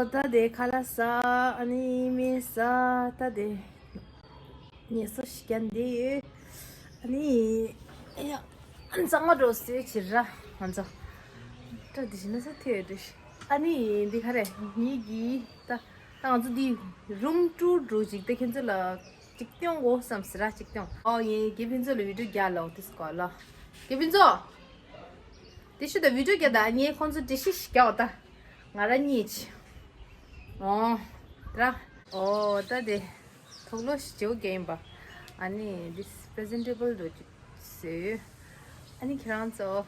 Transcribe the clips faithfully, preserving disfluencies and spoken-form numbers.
ད་དེ་ཁ་ལག་ཟ། ཨ་ནི་མེ་ཟ། ད་དེ་ངལ་གསོ་ཞིག་རྒྱག་འདི་ཡོད། ཨ་ནི་ཡ་གཙང་མ་འགྲོ་སྲིད་ཕྱིར་ར། ང་ཚོ་ད་དེ་བཞིན་ན་ས་ཐོས་རེད། ཨ་ནི་འདི་ག་རེ་ངེད་ཀྱིས་ད་ད་ང་ཚོ་འདི་རུམ་ཊུར་འགྲོ་ཅིག་ད་ཁྱེད་ཚོ་ལ་ཅིག་སྟོན་དགོས་བསམ་ཟེར་ར། ཅིག་སྟོན། ཨོ་ཡེ་དགེ་ཕུན་ཚོགས་ལ་བི་ཌིའོ་རྒྱག་ལ་འོ་དེ་སྐོར་ལ། དགེ་ཕུན་ཚོགས། དེ་ཤུ་ད་བི་ཌིའོ་རྒྱག་ད། ངས་ཁོང་ཚོ་འགྲེལ་བཤད་ཞིག་རྒྱག་འོ་ད། ང་ར་གཉིས་ཆེ། ཨོ། ད་ར། ཨོ་ད་དེ་ཐོག་ལོ་ཞིག་བྱེའུ་རྒྱག་ཡིན་པ། ཨ་ནི་འདི་པི་རི་ཛེན་ཊེ་བལ་འགྲོ་ཅིག་བཟོས། ཨ་ནི་ཁྱེད་རང་ཚོ།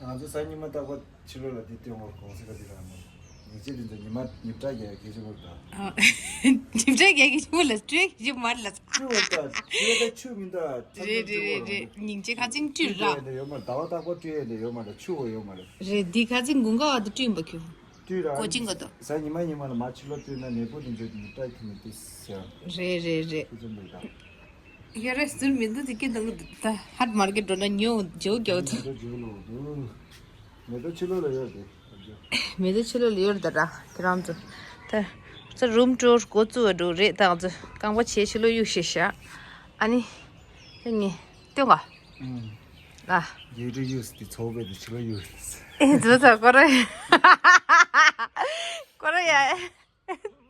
ང་ཚོ་གཟའ་ཉི་མ་རྟག་པར་ཕྱི་ལོགས་ལ་འདི་སྟོན་དགོས་དགོངས་སེ་ག་དེ་རང་མོ། ཉིན་གཅིག་དེ་ཚོ་ཉི་མ་ཉིབ་ཀྲག་རྒྱག་གལ་ཆེན་པོ་རེད་ད། ཨ། ཉིབ་ཀྲག་རྒྱག་གལ་ཆེན་པོ་ལ་སྤྲོད་ཀྱི་མ་རེད་ལ། ཆུ་བ་ད་ཆུ་ད་ཆུ་མི་འདུག་རེད་རེད་རེད་རེད། ཉིན་གཅིག་ཁ་ཚིག་བཀྲུས་ར། ཡོད་མ་རེད། ཟླ་བ་རྟག་པར་བཀྲུ་ཡས་ལས་ཡོད་མ་རེད། ཆུ་བ་ཡོད་མ་རེད། རེད། འདི་ཁ་ཚིག་དགུན་ཁ་བ་དུ་བཀྲུས་པ་ཁྱོད། བཀྲུས་ར། ཀོ་ཅིང་ག་དོ། གཟའ་ཉི་མ་ཉི་མ་ལ་མ་ཕྱི་ལོགས་བཀྲུས་ན་ནད་འབུ་དེ་ཚོ་ཉིབ་ཀྲག་ཐིམ་མི་དུས་ཟེར། རེད་རེད་རེད། ཁུ་ཚོ་འདུག་ད། ཡ་རེད། ཟུར་མི་འདུག་དེ་སྐད་གཏོང་གི་འདུག་ད་ཧཊ་མར་ཀེཊ་འགྲོ་ན་ཉོ་བྱེའུ་རྒྱག་འདུག་མེ་ཏོག་ཕྱི་ལོགས་ལ་ཡོད་དེ། མེ་ཏོག་ཕྱི་ལོགས་ལ་ཡོད་རེད་ད་ར། ཁྱེད་རང་ཚོ། ད་ཚོ་རུམ་ཊུར་འགོ་བཙུགས་འགྲོ་རེད། ད་ང་ཚོ་རྐང་པ་ཕྱེ་ཕྱི་ལོགས་གཡུག་ཤེས་ཤག་ཨ་ནི་ད་ངས་སྟོན་ག་ཨུམ། ཨ། རྒྱས་སྤྲོས་གཡུག་སྟེ་ཚོགས་པའི་དེ་ཕྱི་ལོགས་གཡུག་ཡིན། ཨེ་འཛུལ་ཚར་ཀོ་རེ། ཀོ་རེ་ཡ།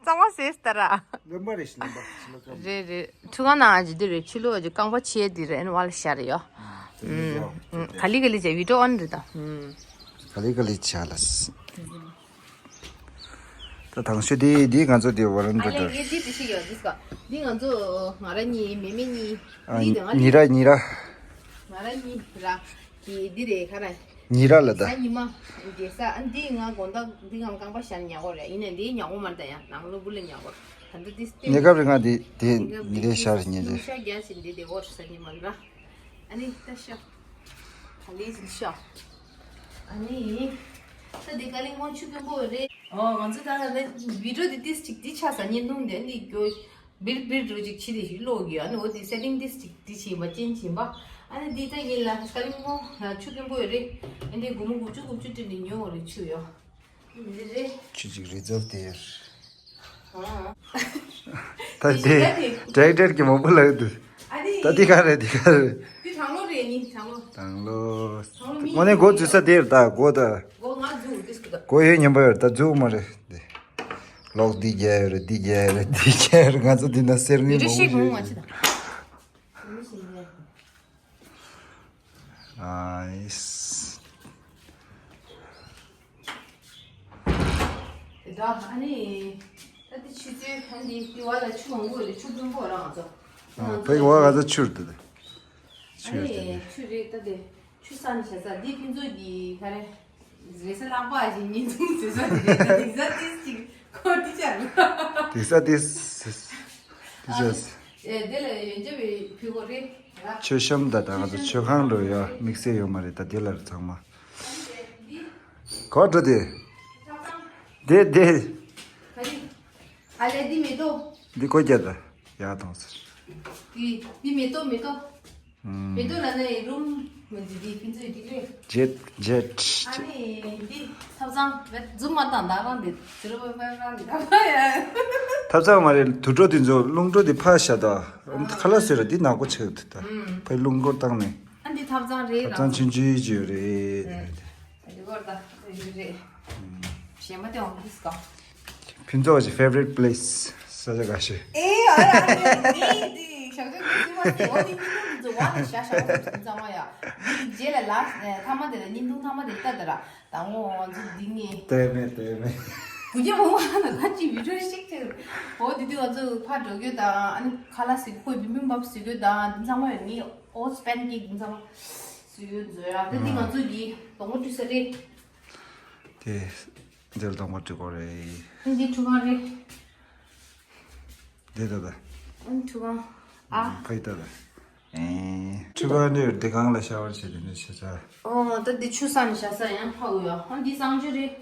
གཙང་མ་ཟེར་ལྟ་ར། རློན་པ་རེད་ཤི་རློན་པ་ཕྱི་ལོགས་ཀ། རེད་རེད། ཁྲུ་གང་ནང་ཨ་ཇི་དེ་རེད། ཕྱི་ལོགས་ཨ་ཇི་རྐང་པ་ཕྱེ་དེ་རེད། ཨན་བ་ལ་ཤར་ཡོ། ཨུམ། ག་ལི་ག་ལི་བྱས་བི་ཌིའོ་ཨོན་རེད་ད། ཨུམ། ག་ལི་ག་ལི་བྱས་ལ། ད་དང་ཤོས་དེ་དེ་ང་ཚོ་དེ་ཝ་རན་ཨ་ལེ་ངས་འདི་འདི་ཞིག་ཡོད་འདི་སྐ་འདི་ང་ཚོ་ང་ར་གཉིས་མེ་མེ་གཉིས། ཨ། འདི་དང་ཨ་ལེ། ཉི་ར་ཉི་ར། ང་ར་གཉིས་ར། གི་འདི་རེད་ཁ་ར། ཉི་ར་ལ་ད། གཟའ་ཉི་མ། རྒྱལ་ས་ཨ་འདི་ང་དགོང་དག་འདི་ང་རྐང་པ་ཤར་ཉག་གོ་རེད། ཡིན་ནའི་འདི་ཉག་གོ་མ་རེད་ད། ཡང་ནང་ལོ་བུ་ལ་ཉག་གོ་རེད། ད་འདི་འདི་སྟེ། གནས་སྐབས་རིང་ང་འདི་དེ་ཉི་རེ་ཤར་ཉེ་རེད། ཤར་རྒྱ་ཞིག་འདི་དེ་གོ་གཟའ་ཉི་མ་ར། ཨ་ནི་ད་ཤོ། ད་ལི་ཞིག་ཤོ། ཨ་ནི། ད་འདི་ཀ་ལིང་མོང་ཆུ་དཀོན་པོ་རེད། ཨོ་ང་ཚོ་ད་ལ་བི་ཌིའོ་འདི་ཏིས་ཅིག་འདི་ཆ་ས་བརྙན་ཐུང་འདི་འདི་གོ་བིར་བིར་འགྲོ་ཅིག་ཕྱི་དེ་ཞིག་ཀློག་གི་ཨ་ནི་འོ་དེ་སེ་ཊིང་ཏིས་ཅིག་དེ་བྱིན་པ་ཅན་བྱིན་པ། ཨ་ནི་འདི་ད་ཡིན་ལ་ཀ་ལིང་མོ་ཆུ་དཀོན་པོ་ཡོད་རེད། ཨ་འདི་སྒོར་མོ་དགུ་བཅུ་དགུ་བཅུ་སྤྲད་ནས་ཉོ་འོ་རེད་ཆུ་ཡོ། འདི་རེད། ཆུ་ཅིག་རི་ཛརབ་དེ་ཡོད། ཨ། ད་དེ་ཌི་རེག་ཊར་གྱི་མང་པོ་ལ་ཡོད་འདུག་ཨ་ནི་ད་འདི་ག་རེད་འདི་ག་རེད། འདི་གྲང་ལོ་རེད་ནི་གྲང་ལོ། གྲང་ལོ། དངོས་གནས་སྒོ་འཛུལ་ས་དེ་ཡོད་ད་སྒོ་ད། སྒོ་ང་འཛུལ་འདི་སྐུ་ད། སྒོ་ཡོད་སྙམ་པ་ཡོད་ད་འཛུལ་མ་རེད་འདི། ལོག་འདི་རྒྱ་ཡོད་རེད་འདི་རྒྱ་ཡོད་རེད་འདི་རྒྱ་ཡོད་རེད། ང་ཚོ་འདི་ན་གསེར་དངུལ་མང་པོ་ཡོད་རེད། ཨ་ཨིས། དེ་འདྲ་ཨ་ནི། ད་དེ་ཆུ་ཚོད་ཨ་ནི་དེ་བ་ལ་ཆུ་མང་པོ་རེད་ཆུ་དཀོན་པོ་རང་ཚོ། ཨ་ཕ་གི་བ་ག་ཚ་ཆུར་དེ་དེ། ཨ་ཆུར་དེ་ནི་དེ། ཆུ་རེད་ད་དེ། ཆུ་ས་ནི་བྱ་ས་འདི་ཕུན་ཚོགས་ཀྱི་ག་རེ། རེས་གཟའ་ལྷག་པ་ཞིག་ཉིན་ཐུང་བཟོས་ས་དེ་རེད་དེ་དེང་སང་ཏིས་ཅིག་ཁོ་ཏི་ཅག་རེད། དེང་སང་ཏིས། ཏིས་ཅག་ཨེ་དེ་ལ་ཡོན་ཆབ་བི་ཕུལ་གོ་རེད་ར། མཆོད་བཤམས་ད་ད་ང་ཚོ་མཆོད་ཁང་འགྲོ་ཡ་དམིགས་བསལ་ཡོད་མ་རེད་ད་དེ་ལ་རེད་ཚང་མ། འདི། ག་འགྲོ་དེ། ཐབ་ཚང་། དེ་དེ། ག་རེ། ཨ་ལེ་འདི་མེ་ཏོག་འདི་ཀོ་རྒྱ་ད། ཡག་དང་ཟེར། འདི་འདི་མེ་ཏོག་མེ་ཏོག་ཨུམ། མེ་ཏོག་ལ་ནི་རུམ་མི་འདི་འདི་ཕུན་ཚོགས་འདི་རེད། ཇེཊ་ཇེཊ། ཨ་ནི་འདི་ཐབ་ཚང་བེད་ཛུམ་མ་བཏང་ད་རང་འདི་ཛི་རོ་བེད་བེད་རང་འདི་ད་ཡ། ཐབ་ཚང་མ་རེད་དུད་འགྲོ་འདི་ཚོ་རླུང་འགྲོ་འདི་ཕ་ཤ་ད། ཁ་ལ་ཟེར་ར་འདི་ནག་པོ་ཆགས་འདུག་ད། ཕའི་རླུང་འགྲོ་བཏང་ནས། ཨ་འདི་ཐབ་ཚང་རེད་ཐབ་ཚང་རང་ཆུང་ཆུང་ཡིད་ཅིག་ཡོད་རེད། རེད་གོ་ད་རེད་རེད། གཞན་མ་དེ་འོང་གིས་གོ། ཕུན་ཚོགས་ཀྱི་favorite place ས་ཆ་ག་ཤོད། ཨེ་ཨ་ཨ་ཨེ་འདི་ཞག་ཞག་གི་སི་མ་སི་འོ་དེ་ཉིན་ཐུང་དུ་བ་ནི་ཤ་ཤ་འོ་དེ་ཚང་མ་ཡ། འདི་རྗེས་ལ་ལ་ཐ་མ་དེ་ལ་ཉིན་ཐུང་ཐ་མ་དེ་ལྟ་དེ་ར་དང་འོ་ང་ཚོ་འདི་ངས། ལྟད་མེད་ལྟད་མེད། གུ་རྒྱ་མོ་མ་ན་ད་ཅི་བི་ཌིའོ་ཤིག་ཆེ། འོ་དེ་དུས་ང་ཚོ་ཕར་འགྲོ་རྒྱུ་དང་ཨ་ནི་ཁ་ལག་ཟི་ཁོས་བི་བི་འབབ་ཟི་རྒྱུ་དང་དེ་ཚང་མ་ཡ་ངས་འོ་སྤེན་ཀེག་དེ་ཚང་མ་ཟི་ཡོད་མཛོད་ཡ་དེ་འདི་ང་ཚོ་གི་དོང་མོ་བཀྲུས་ས་རེད། དེ། འདིར་གཏོང་པ་འགྲིག་གོ་རེད། འདི་ཁྲུ་གང་རེད། འདི་ད་ད། ཨང་ཁྲུ་གང་། ཨ། ཕ་ཡི་ད་ད། ཨེ། ཁྲུ་གང་འདིར་འདི་གང་ལ་ཤ་བར་བྱེད་དེ་འདི་ཤ་ཚ། ཨོ་ད་འདི་ཆུ་ས་ནས་ཤ་ས་ཡང་ཕ་གུ་ཡོ། ཨང་འདི་གཙང་ཆུ་རེད།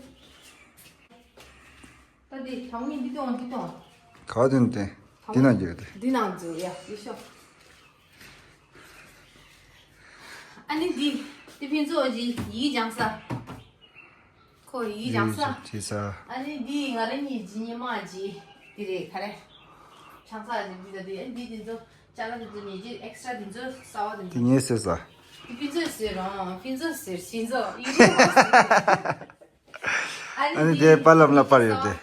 ད་འདི་ཐང་མི་འདི་གཏོང་འདི་གཏོང་། ག་དེ་ནི་དེ། འདི་ནང་རྒྱུ་དེ། འདི་ནང་འཛུལ་ཡ་འདི་ཤོག་ཨ་ནི་འདི། འདི་ཕན་ཚུན་འོ་ཇི་ཡིག་སྦྱང་ས། ཁོ་ཡིག་སྦྱང་ས། ཡིག་སྦྱང་ས། ཨ་ནི་འདི་ང་རང་གཉིས་ཀྱི་ཉི་མ་གྱི་འདི་རེད་ག་རེ། ཆང་ས་རེད་འདི་ད་འདི་ཨ་འདི་འདི་ཚོ་ཅ་ལག་འདི་ཚོ་ཉེས་ཅན་ཨེག་སི་ཊ་ར་འདི་ཚོ་གསར་བ་འདི་ཚོ། འདི་ངས་ཟེར་ས། འདི་ཕུན་ཚོགས་ཟེར་རང་ཕུན་ཚོགས་ཟེར་ཤིན་ཚོགས་ཡིན་རེད། ཨ་ནི་ཨ་ནི་འདི་དེ་པ་ལམ་ལ་པར་ཡོད་དེ།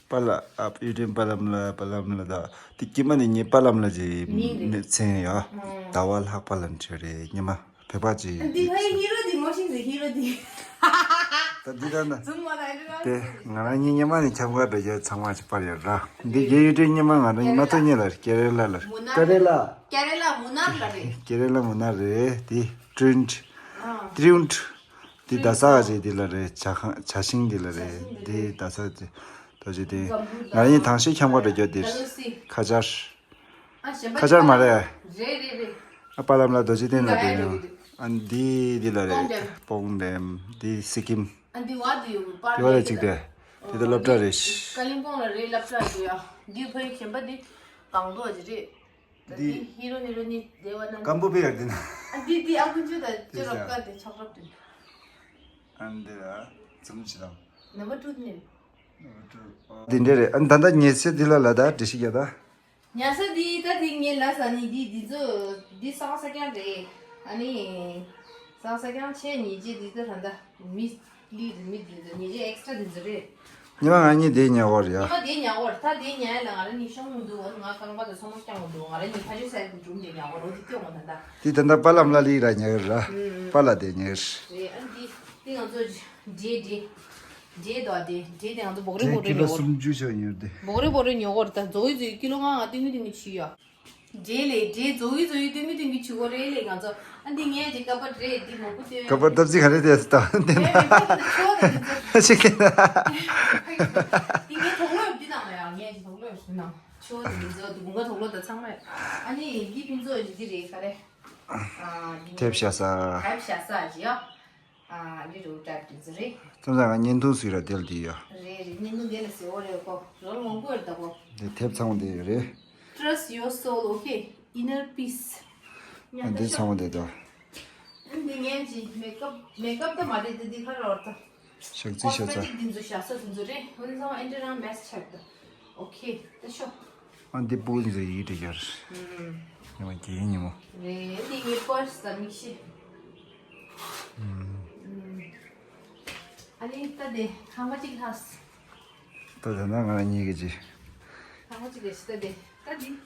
པ་ལ་ཨ་ཡུ་ཏྲིན་པ་ལམ་ལ་པ་ལམ་ལ་ད་དེ་དཀྱིལ་མ་ནི་ངའི་པ་ལམ་ལ་གྱི་མིང་རེད། མི་མཚན་ཡོད། ཨང་། ཟླ་བ་ལྷག་པ་ལམ་ཁྲིད་རེད་ཉི་མ་བོད་པ་ཅིག་འདི་ཕ་ཡི་ཧི་རོ་འདི་ངོ་ཤེས་ཟེར་ཧི་རོ་འདི། ད་འདི་ད་ན་ཛུམ་མ་ད་ཧི་རོ། དེ་ང་རང་གཉིས་ཉི་མ་ནི་ཁྱབ་ཁ་འགྲོ་རྒྱུ་ཚང་མ་ཅིག་པར་ཡོད་ར། འདི་རྒྱལ་ཡུ་ཏྲིན་ཉི་མ་ང་རང་ཉི་མ་ཐོག་ཉིད་ལ་ཀེ་རེ་ལ་ལ་མུ་ནར། ཀེ་རེ་ལ། ཀེ་རེ་ལ་མུ་ནར་ལ་རེད། ཀེ་རེ་ལ་མུ་ནར་རེད་དེ་ཏྲིན་ཏྲིན། འདི་རྡ་ས་ག་ཅིག་འདི་ལ་རེད། ཇ་ཁང་ཇ་ཤིང་འདི་ལ་རེད། འདི་རྡ་ས་ཅིག་ད་ཅིག་དེ་ང་རང་ཡིན་ཐང་ཤེས་འཁྱམ་ག་འགྲོ་རྒྱུ་འདིར་ཁ་ཆར། ཁ་ཆར་མ་རེད། རེད་རེད་རེད། ཨ་པ་ལམ་ལ་རྡོ་རྗེ་གདན་ལ་འགྲོ་ཡོང་། ཨ་འདི་འདི་ལ་རེད། སྤོང་ལྡེམ། སྤོང་ལྡེམ་འདི་སི་ཀིམ། ཨ་འདི་བ་འདི་ཡོད་པར་དེ་བ་ལ་ཅིག་དེ་དེ་ད་སློབ་གྲྭ་རེད། ཀ་ལིམ་པོང་ལ་རེད་སློབ་གྲྭ་རེད་ཡ། འདི་ཕ་ཡི་གཞན་པ་འདི་གང་འདུག་ཨ་ཅི་རེད། ད་འདི་ཧི་རོ་ཧི་རོ་ནི་དེ་བ་ན་སྐམ་པོ་པེ་ཡར་འདི་ན། ཨ་འདི་འདི་ཨ་ཁུ་ཆུ་ད་ཅི་རོགས་ཀ་དེ་ཆོག་རོགས་དེ། ཨ་འདི་ར་ཙམ་ཅི་དང་། ནམ་པར་ཊུ་ནི། འདི་འདྲ་རེད། ཨ་ད་ལྟ་ཉེ་ཚེ་འདི་ལ་ལ་ད་འདྲི་ཤི་རྒྱ་ད། ཉལ་ས་འདི་ད་འདི་ངས་ལ་ས་ནི་འདི་འདི་ཚོ་འདི་ས་ས་ཀྱང་རེད། ཨ་ནི་ས་ས་ཀྱང་ཆེ་ཉེ་ཅེ་འདི་ཚོ་ད་ལྟ་མི་ལི་རེད་མི་འདི་ཚོ་ཉེ་ཅེ་ཨེག་སི་ཊ་ར་འདི་ཚོ་རེད། ཉི་མ་ང་གཉིས་དེ་ཉལ་བ་རེད་ཡ། ཉི་མ་དེ་ཉལ་བ་རེད། ད་དེ་ཉལ་ལ་ང་རང་གཉིས་ཤོང་མི་འདུག་ང་རྐང་པ་དང་སོ་མ་བརྐྱང་མི་འདུག་ང་རང་གཉིས་ཕ་ཆོས་སའི་གི་སྒྲུང་དེ་ཉལ་བ་རོ་དེ་སྐྱོང་བ་ད་ལྟ། དེ་ད་ལྟ་པ་ལམ་ལ་ལི་ར་ཉལ་ར། པ་ལ་དེ་ཉལ། རེད་ཨ་འདི་འདི་ང་ཚོ་འདྲེ་འདྲེ། འདྲེ་དོ་དེ་འདྲེ་དེ་ང་ཚོ་བོག་རེ་བོག་རེ་ཉོ་གོ་རེད། སུམ་ཅུ་ཆ་ཉོ་དེ། བོག་རེ་བོག་རེ་ཉོ་གོ་རེད། ད་རྫོགས་ཡི་རྫོགས་ཡི་ཀི་ལོ་ལྔ་ང་སྟོན་གི་སྟོན་གི་བྱི་ཡོ། འདྲེ་ལས་འདྲེ་རྫོགས་ཡི་རྫོགས་ཡི་སྟོན་གི་སྟོན་གི་བྱི་གོ་རེ་ལས་ང་ཚོ་ཨ་འདི་ངས་ཅིག་ཀ་པར་རེད་འདི་མོ་ཀུ་སྟོན། ཀ་པར་སྟབས་ཅིག་ག་རེ་དེ་སྟ་དེ་ན། ཆོ་དེ་འདི་ཚོ། ཅིག་གི་ན། འདི་ངས་དོག་ལོ་འདི་ནང་ལ་ཡང་ངས་ཅིག་དོག་ལོ་ཞུ་ན། ཆོ་དེ་འདི་ཚོ་དེ་དགུན་ཁ་དོག་ལོ་ད་ཚང་མ་ཨ་ནི་འདི་ཕུན་ཚོགས་འདི་རེད་ག་རེ། ཨ་འདི་དེབ་བཞག་ས། དེབ་བཞག་ས་ཅི་ཡོ། ཨ་ལི་རུ་ཏྲ་ཏི་ཟི་རི། ཙམ་ཙམ་ང་བརྙན་ཐུང་ཟིག་ར་དེལ་དེ་ཡོད། རེད་རེད། བརྙན་ཐུང་དེ་ལ་ཟེར་བ་རེད་ཁོ། རོལ་མང་པོ་རེད་ད་ཁོ། དེ་དེབ་ཚང་མ་དེ་ཡོད་རེད། Trust your soul, okay? Inner peace. ཨ་འདི་ཚང་མ་དེ་དོ། འདི་ངན་གྱི་མེ་ཀབ་མེ་ཀབ་ད་མ་རེད་དེ་འདི་ཁ་རོར་ད། ཞག་རྩི་ཤ་ཚ། Cosmetic འདི་ཚོ་བཞག་ས་འདི་ཚོ་རེད། འོན་ཀྱང་ཨེ་འདྲ་རང་མེས་ཆགས་ད། ཨོ་ཁེ། ད་ཤོག་ཨ་འདི་སྤུ་གུ་འདི་ཚོ་ཡིད་དྲི་ཡར། ཉི་མ་རྒྱལ་ཉི་མོ། རེད་འདི་ངའི་པར་སི་དང་མིག་ཤེལ། ཨ་ནི་ད་དེ་ཁང་པ་གཅིག་ལྷག་ད་དེ་ན་ང་རང་གཉིས་ཀྱི་ཅི། ཁང་པ་གཅིག་ལས་ཤི་ད་དེ་ད་དེ།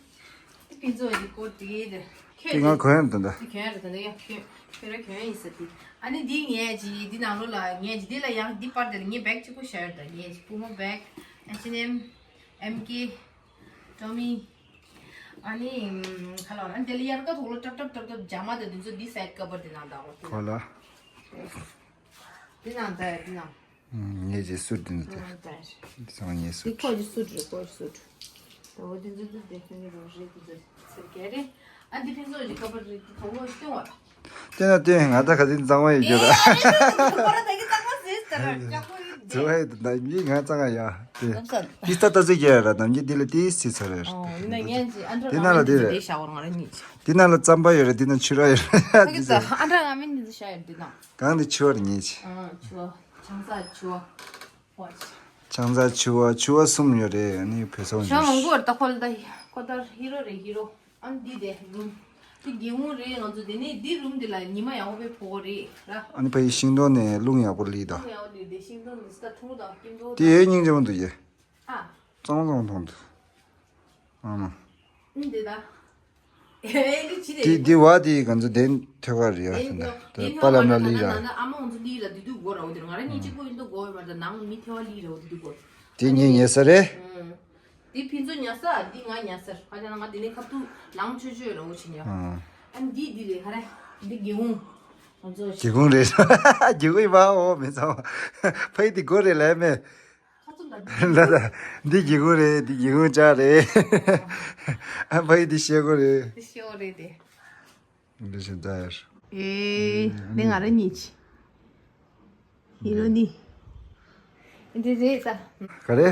དེ་ཕན་ཚུན་གྱི་སྐོར་དེ་གའི་དེ། དེ་ང་གོན་ཡང་དོན་ད། དེ་གོན་ཡང་དོན་ད་ཡང་གོན་གོན་ར་གོན་ཡིན་ས་དེ། ཨ་ནི་འདི་ངས་ཅི་འདི་ནང་ལོགས་ལ་ངས་ཅི་འདི་ལ་ཡང་འདི་པར་དེ་ལ་ངས་བེག་གཅིག་པོ་ཤར་ད་ངས་ཅི་Puma bag, H and M, M K, Tommy། ཨ་ནི་ཁ་ལོ་ཨ་ནི་དེ་ལ་ཡར་ཀ་ཐོག་ལོ་ཀྲབ་ཀྲབ་ཀྲབ་ཀྲབ་ཇ་མ་དེ་འདི་ཚོ་འདི་སའིཌ་ཀ་བར་དེ་ནང་ད་འོ་དེ་ཁོ་ལ། དེ་ནང་ད་དེ་ནང་། ངས་ཀྱི་སུ་དྲིན་དེ། ཨང་ད། སང་ངས་སུ། དེ་ཁོ་ཀྱི་སུ་དྲི་ཁོ་ཀྱི་སུ་དྲི། ད་འོ་དེ་ཚོ་དེ་དེ་ཁོ་ནི་རོ་རེད་དེ་ཚོ་ཚེར་གས་རེད། ཨ་འདི་ཕན་ཚོགས་ཀྱི་ཁ་པར་རེད་དེ་ཐོག་ལོ་ཤི་བ། དེ་ན་དེ་ང་ད་ག་དེ་གཙང་མ་ཡོད་རྒྱུ་ར། ཁོ་ར་ད་གི་གཙང་མ་ཟེར་ད་ར་ཀྱག་ཁོ་ཡིན་དེ། ཛོ་ཧེ་ད་ནམ་གྱི་ང་གཙང་ང་ཡ་དེ། ལམ་སང་། དེ་ལྟ་ལྟ་ཚོད་རྒྱ་ཡ་ར་ནམ་གྱི་དེ་ལ་དེ་སི་ཚ་རེད། ཨོ་ཡིན་ན་ངས་ཀྱི་ཨ་འདྲ་དེ་ན་ལ་དེ་རེད། དེ་ཤ་བར་ང་ར་གཉིས་ཀྱི། དེ་ན་ལ་རྩམ་པ་ཡོད་རེད། དེ་ན་ཆུ་ར་ཡོད་རེད། ད་གི་ད་ཨ་འདྲ་ང་མིན་དེ་ཚོ་ཤ་ཡོད་དེ་ན། གང་དེ་ཆུ་བར་ཉེ་ཆེ། ཨ་ཆུ་བ། ཆང་ས་ཆུ་བ། ཆང་ས་ཆུ་བ་ཆུ་བ་གསུམ་ཡོད་རེད། ཨ་ནི་བོད་ཚོང་ཞང་མང་པོ་ད་ཁོ་ལ་ད་ཁོ་ད་ཧི་རོ་རེད་ཧི་རོ། ཨ་ནི་འདི་དེ་རུམ། འདི་སྒེའུ་ཁུང་རེད། ང་ཚོ་དེ་ནས་འདི་རུམ་འདི་ལ་ཉི་མ་ཡག་པོ་དཔེ་ཕོག་གོ་རེད་ར། ཨ་ནི་ཕ་ཡི་ཤིང་སྡོང་ནས་རླུང་ཡག་པོ་ལི་ད། རླུང་ཡག་པོ་ལི་དེ་ཤིང་སྡོང་འདི་ས་ཐུང་ད་སྐྱིད་འདུག་དེ་ཡོད་སྙིང་རྗེ་མོ་འདུག་ཡེ། ཨ། གཙང་གཙང་མཐོང་འདུག་ཨ་མ། འདི་ད། ཨེ་འདི་ཅི་རེད། དེ་དེ་བ་དེ་ག་ཚོད་དེ་ཐོད་ཀ་རེད་ཡ་ཟེར་ན། དེ་པ་ལམ་ལ་ལི་ར། ཨ་མ་ང་ཚོ་ལི་ར་དེ་དུས་གོ་ར་འོ་དེ་ར་ང་རང་གཉིས་གཅིག་པོ་ཡིན་དུས་གོ་བས་མ་རེད། ནང་མི་ཐེ་བ་ལི་ར་འོ་དེ་དུས་གོ། དེ་ངས་ཉལ་ས་རེད། དེ་ཕན་ཚུན་ཉལ་ས་འདི་ང་ཉལ་ས་རེད། ཁ་ཅང་ང་དེ་ནས་ཁ་ཐུག་ལངས་ཆོས་ཆོས་ར་འོ་ཆི་ཉལ། ཨ་འདི་འདི་རེད་ག་རེ། འདི་སྒེའུ་ཁུང་། ང་ཚོ་སྒེའུ་ཁུང་རེད། སྒེའུ་ཁུང་ཡིན་པ་འོ་མི་ཚང་བ། ཕ་ཡི་དེ་སྒོ་རེད་ལས་མེད། ཁ་ཚུམ་ད་འདི། ལ་ད། འདི་སྒེའུ་ཁུང་རེད། འདི་སྒེའུ་ཁུང་ལྕགས་རེད། ཨ་ཕ་ཡི་འདི་ཤེལ་སྒོ་རེད། འདི་ཤེལ་སྒོ་རེད་དེ། འདི་ཤེལ་ལྕགས་ཡར། ཨེ། འདི་ང་རང་གཉིས་ཀྱི། ཡིན་ནོ་ནི། འདི་རེད་ད། ག་རེ།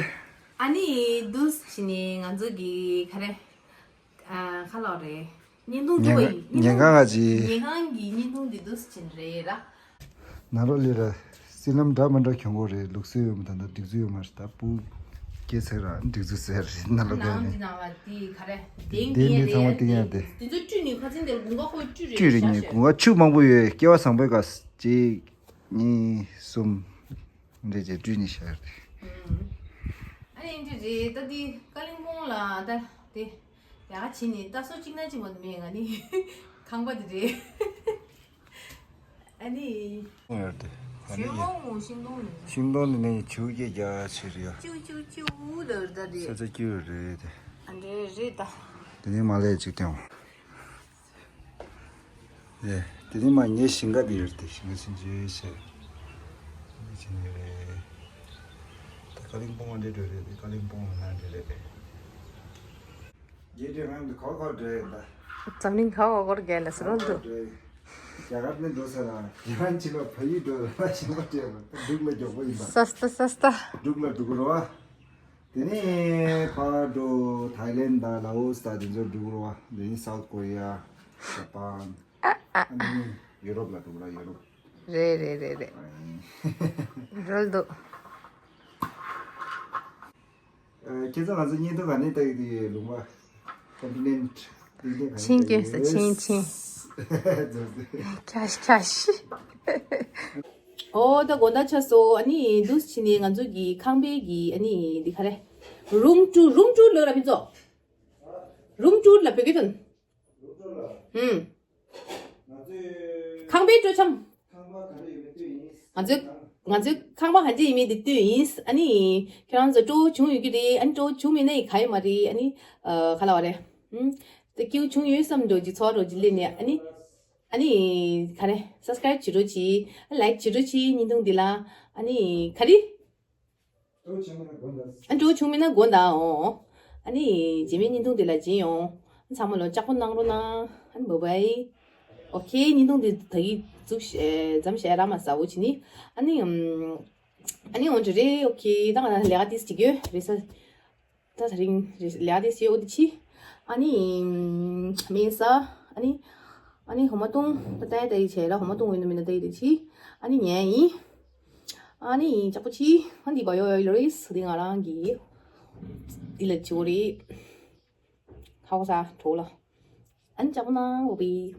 ཨ་ནི་འདུག་སེ་བྱས་ནས་ང་ཚོ་གི་ག་རེ། ཨ་ཁ་ལོ་རེད། བརྙན་ཐུང་འདུག་པ་ཡིན། ཉན་གང་ང་ཅི། ཉན་གང་གི་བརྙན་ཐུང་འདི་འདུག་སེ་བྱས་ནས་རེད་ར། ན་རོ་ལི་ར། སྲིད་ལམ་འདྲ་མི་འདྲ་གྱོང་གོ་རེད། ལུགས་སྲོལ་ཡོད་མ། ད་ལྟ་སྒྲིག་འཛུགས་ཡོད་མ་རེད། ད་སྤུ་སྐྱེས་ཚེ་ར་སྒྲིག་འཛུགས་ཟེར་རེད། ན་ལོ་ག་ནང་ནས་འདི་ནང་ལ་འདི་ག་རེ་དེང་དེ་འདི་ཚང་མ་རེད་དེང་ཡ་དེ། དེ་ཚོ་བཀྲུས་ནས་ཁ་ཚིག་འདིར་དགུན་ཁ་ཁོས་བཀྲུས་རེད་བཀྲུས་རེད་ཤག་ནས་ཤག་དགུན་ཁ་ཆུ་མང་པོ་ཡོད། སྐྱེ་བ་བཟང་པོའི་སྐབས་གཅིག་གཉིས་གསུམ་འདྲ་བྱས་བཀྲུས་ནས་བཞག་ཡ་རེད། ཨ་ནི་འདི་རེད། ད་འདི་ཀ་ལིང་པོང་ལ་ད་དེ་ཡག་བྱས་ནས་ད་སོ་གཅིག་ན་གཅིག་མ་མེད། ང་ནི་ཁང་པ་འདི་རེད། ཨ་ནི། ཡོད་དེ། ཨ་ནི་ཤིང་སྡོང་ངོ་ཤིང་སྡོང་ནི། ཤིང་སྡོང་ནི་ནི་ཆུ་སྐྱེ་རྒྱ་ཆེ་རེད་ཡ། ཅུ་ཅུ་ཅུ་ལ་རེད་ད་རེད། ས་ཆ་སྐྱིད་རེད་དེ། ཨ་འདྲེ་རེད་ད། དེ་ནི་མ་ལས་ཅིག་སྟེང་། ཡེ། དེ་ནི་མ་ངའི་ཞིང་ཁ་དེ་ཡོད་དེ། ཞིང་ཁ་ཆུང་ཆུང་ཞིག་ཅིག་ནི་རེད། ད་ཀ་ལིང་པོང་འདྲེ་འགྲོ་རེད་དེ། ཀ་ལིང་པོང་ན་འདྲེ་རེད། རྒྱལ་སྤྱི་རང་གི་གོ་གོ་འདྲེ་ད། འཛམ་གླིང་ག་བ་གོར་རྒྱལ་ལ་ཟེར་རོ་འདུག་རྒྱ་གར་ནས་འགྲོ་ས་ལ་རྒྱ་གར་ཕྱི་ལ་ཕ་ཡུལ་འགྲོ་ལ་ཞིང་པ་སྤྲད་ལ་འབྲུག་ལ་མགྱོགས་པོ་ཡིན་པ། ས་སྟ་ས་སྟ། འབྲུག་ལ་འགྲོ་གི་རེད་བ། དེ་ནས་ཕར་འགྲོ་ཐའི་ལེན་དང་ལ་ཨོ་སི་དང་དེ་ཚོ་འགྲོ་གི་རེད་བ། དེ་ནས་སའུ་ཐི་ཀོ་རི་ཡ། ཇ་པན། ཨ་ནི་ཡུ་རོབ་ལ་འགྲོ་གི་རེད། ཡུ་རོབ། རེད་རེད་རེད་རེད། ཨ་ནི། འགྲོ་འདུག་ཁྱེད་ཚོ་ང་ཚོ་བརྙན་ཐུང་ག་ནས་ལྟ་གི་འདུག་ལུང་པ་ཀོན་ཊི་ནེན་ཊི་འདི་འདྲ་ག་ནས་ཕྱིན་ལྟ་གི་སྐྱོན་ས་ཡོད། ཕྱིན་ཕྱིན། ཁྱ་ཤི་ཁྱ་ཤི། ཨོ་ད་དགོང་དག་ཆགས་སོང་། ཨ་ནི་འདུག་སེ་བྱས་ནས་ང་ཚོ་གི་ཁང་པའི་གི་ཨ་ནི་འདི་ག་རེ། རུམ་ཊུར། རུམ་ཊུར་ལབ་ར་ཕུན་ཚོགས། རུམ་ཊུར་ལབ་བོད་སྐད་དོན། ཨུམ། ཁང་པའི་སྤྲོ་འཆམ། ང་ཚོའི་ང་ཚོའི་ཁང་པ་ག་འདྲ་ཡིན་མིན་དེ་ལྟོས་ཡིན། ཨ་ནི་ཁྱེད་རང་ཚོ་སྤྲོ་བོ་བྱུང་ཡོད་ཀྱི་རེད། ཨ་ནི་སྤྲོ་བོ་བྱུང་མེད་ན་ཡི་ག་ཡོད་མ་རེད། ཨ་ནི་ཨ་ག་ལབ་དགོས་རེད། ཨུམ། དེ་སྐྱིད་པོ་བྱུང་ཡོད་བསམ་འགྲོ་གི་ཚོར་འགྲོ་གི་སླེབས་ནས། ཨ་ནི་ཨ་ནི་ག་རེ་སབ་སི་ཀ་རེབ་བྱེད་རོགས་གྱིས། ལའིཀ་བྱེད་རོགས་གྱིས་བརྙན་ཐུང་འདི་ལ། ཨ་ནི་ག་རེ། ཨ་འགྲོ་བྱུང་མེད་ན་དགོངས་དག་ཨོ། ཨ་ནི་རྗེས་མའི་བརྙན་ཐུང་དེ་ལ་མཇལ་ཡོང་། ཚང་མ་ལོ་ལྕགས་པོ་གནང་རོགས་གནང་། ཨ་ནི་བཱའི་བཱའི། ཨོ་ཁེ། བརྙན་ཐུང་དེ་ད་གི་འཛུགས་ཨེ་མཚམས་བཞག་ར་མ་ཟ་བོ་བྱེད་ནི། ཨ་ནི་ཨམ། ཨ་ནི་འོན་ཏེ་རེད། ཨོ་ཁེ། ད་ང་ལས་ཀ་ཏིས་བྱེད་རྒྱུ་རེད་ས། ད་དེ་རིང་རེད་ལས་ཀ་ཏིས་བྱེད། ཨོ་དེ་ཕྱི། ཨ་ནི་མེ་ས། ཨ་ནི་ཨ་ནི་འོ་མ་བཏུང་། ད་ལྟ་ཡ་ད་ཡི་བྱས་ལ་འོ་མ་བཏུང་ཡོད་ན་མིན་ན་ད་ཡི་དེ་ཕྱི། ཨ་ནི་ཉལ་ཡིན། ཨ་ནི་ལྕགས་པོ་ཆི། ཨ་འདི་བ་ཡོ་ཡོ་ལོ་རིས་འདི་ང་རང་གི་འདི་ལ་བྱོས་རེད། ཧའོ་ས་གྲོགས་ལ། ཨ་ནི་ལྕགས་པོ་ནང་འོ་བི།